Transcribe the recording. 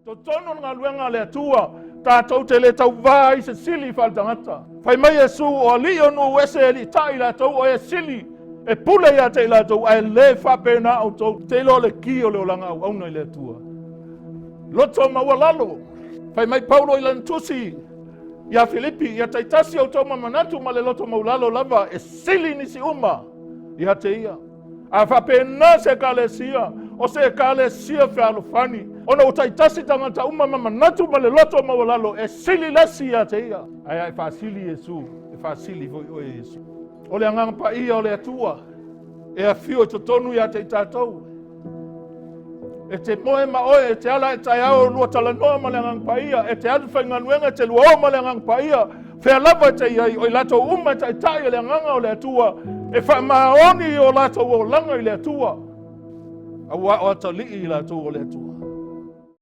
Totonu le galuega a le Atua, tatou te le tauvā ai se sili faaletagata. Fai mai Iesu, o alii o nuu ese e aliitai latou o e sili e pule ia te i latou, ae le faapena outou. Te iloa le ki o le olaga auauna i le Atua. Loto maualalo. Fai mai Paulo i lana tusi ia Filipi, ia taitasi outou ma manatu ma le loto maulalo lava e sili nisi uma ia te ia. A faapena se ekalesia, o se ekalesia fealofani, ona ua taitasi tagata uma ma manatu ma le loto maualalo e sili lesi ia te ia. Ae a e faasili Iesu, e faasili foi oe e Iesu. O le agaga paia o le Atua e afio i totonu ia te i tatou. E te moe ma oe, e te ala e taeao lua talanoa ma le Agaga Paia, e te alu faigaluega, e te luao ma le Agaga Paia, fea lava e te i ai, o i latou uma e taitai e le Agaga o le Atua, e faamaoni i o latou olaga i le Atua, aua o atalii i latou o le Atua.